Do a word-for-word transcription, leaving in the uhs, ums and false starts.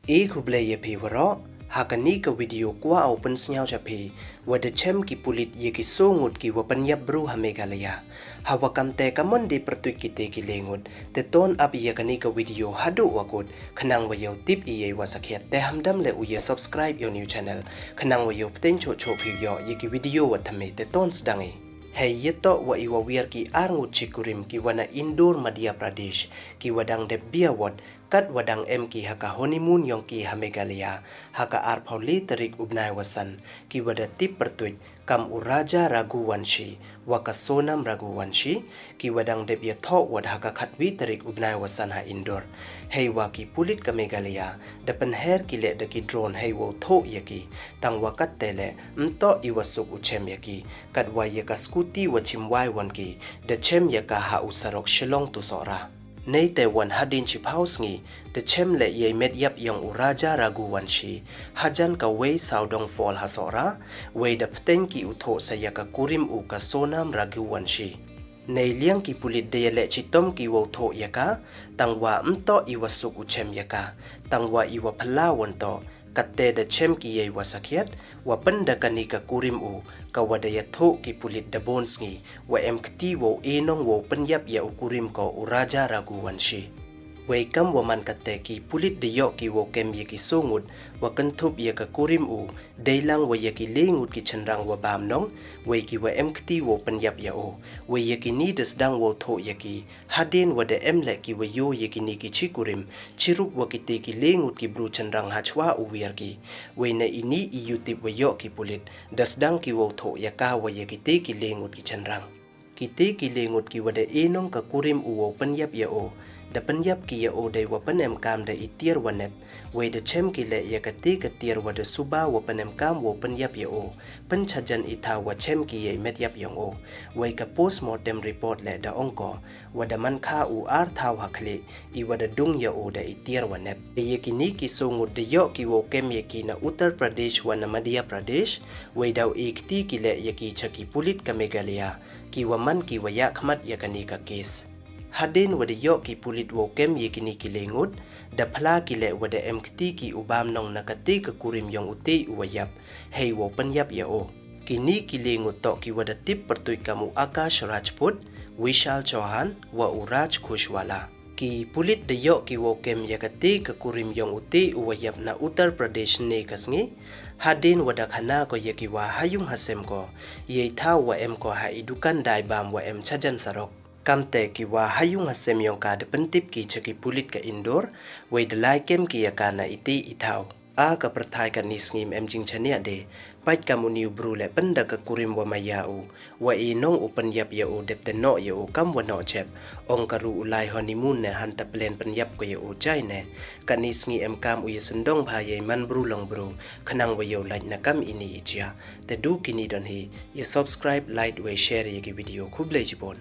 E khublei ya phi waroh, ha kani ka video kwah u pynsngew cha phi, wa da chem ki pulit ya ki soo ngut ki wa pynyap bru ha Meghalaya. Ha wa kamte ka mon de pyrtuit kite ki le ngut, te ton ap ya kani ka video haduh wa kut, khnang wa yow tip i yei wa sakhiat. Te hamdam le u ya subscribe yow new channel, khnang wa yow pteng choh choh phi yoh ya ki video wa thymme. Te ton sdang i. Hei ya toh wa i wa wiar ki ar ngut chi kurim ki wa na Indore, Madhya Pradesh, ki wa dang dep bia wot, kat wa dang em ki ha ka honeymoon yong ki ha Meghalaya, ha ka arphaw le tarik u bnai wa san, ki wa da tip pyrtuit kam u Raja Raghuvanshi wa ka Sonam Raghuvanshi, ki wa dang dep ya thoh wot ha ka khatwi tarik u bnai wa san ha Indore. Hei wa ki pulit ka Meghalaya da pynher ki le da ki drone hei wow thoh ya ki, tang wa katte le mtoh i wa suk u chem ya ki, kat wa ya ka scooty wa chim wai wan ki da chem ya ka ha u sarok Shillong to Sohra. Nei te wan hadien chiphaw sngi, te chem le yei met yap yong u Raja Raghuvanshi hajan ka wei Sawdong Fall ha Sohra, wei da pteng ki u thoh sa ya ka kurim u ka Sonam Raghuvanshi. Nei liang ki pulit da ya le chitom ki wow thoh ya ka, tang wa mtoh i wa suk u chem ya ka, tang wa i wa phylla wan toh, katte da chem ki yei wa sakhiat, wa pynda kani ka kurim u, ka wa da ya thoh ki pulit da bon sngi, wa em kti wow e nong wow pynyap ya u kurim ko u Raja Raghuvanshi. Wei kam wa man katte ki pulit da yoh ki wow kem ya ki soo ngut, wa kynthup ya ka kurim u, dei lang wa ya ki le ngut ki chynrang wa bam nong, wei ki wa em kti wow pynyap ya o, wei ya kini da sdang wow thoh ya ki, hadien wa da em le ki wa yoh ya kini ki chi kurim, chirup wa kite ki le ngut ki bru chynrang ha chwa u wiar ki. Wei na ini i yutip wa yoh ki pulit, da sdang ki wow thoh ya ka wa ya kite ki le ngut ki chynrang. Kite ki le ngut ki wa da e nong ka kurim u wow pynyap ya o, da pynyap ki ya o dei wa pynemkam da i tiar wa nep. Wei da chem ki le ya kate ka tiar wa da suba wa pynemkam wow pynyap ya o, pynchajan i thaw wa chem ki yei met yap yong o. Wei ka postmortem report le da ong ko, wa da man kha u ar thaw ha khlieh, i wa da dung ya o da i tiar wa nep. Te ya kini ki soo ngut da yoh ki wow kem ya ki na Uttar Pradesh wa na Madhya Pradesh, wei daw e kti ki le ya ki cha ki pulit ka Meghalaya, ki wa man ki wa yakhmat ya kani ka case. Hadien wa da yoh ki pulit wow kem ya kini ki le ngut, da phylla ki le wa da em kti ki u bam nong na kate ka kurim yong ute u wa yap, hei wow pynyap ya o. Kini ki le ngut toh ki wa da tip pyrtuit kam u Akash Rajput, Vishal Chauhan, wa u Raj Khushwala. Ki pulit da yoh ki wow kem ya kate ka kurim yong ute u wa yap na Uttar Pradesh ne ka sngi, hadien wa da khana ko ya ki wa ha yung ha sem ko, yei thaw wa em ko ha i dukan dai bam wa em chajan sarok. Kamte ki wa ha yung ha sem yong ka da pyntip ki cha ki pulit ka Indore, wei da lai kem ki ya ka na ite i thaw. A ka pyrthai kani sngi em jingchaniah de, pait kam uni u bru le pynda ka kurim wa maya u, wa e nong u pynyap ya u dep te noh ya u kam wa noh chep, ong ka ru u lai honeymoon ne hanta plan pynyap ko ya u jai ne. Kani sngi em kam u ya syndong bha yei man bru long bru, khnang wa yow lait na kam ini i jia. Te du kini don hi, ya subscribe, like, wei share ya ki video. Khublei chibon.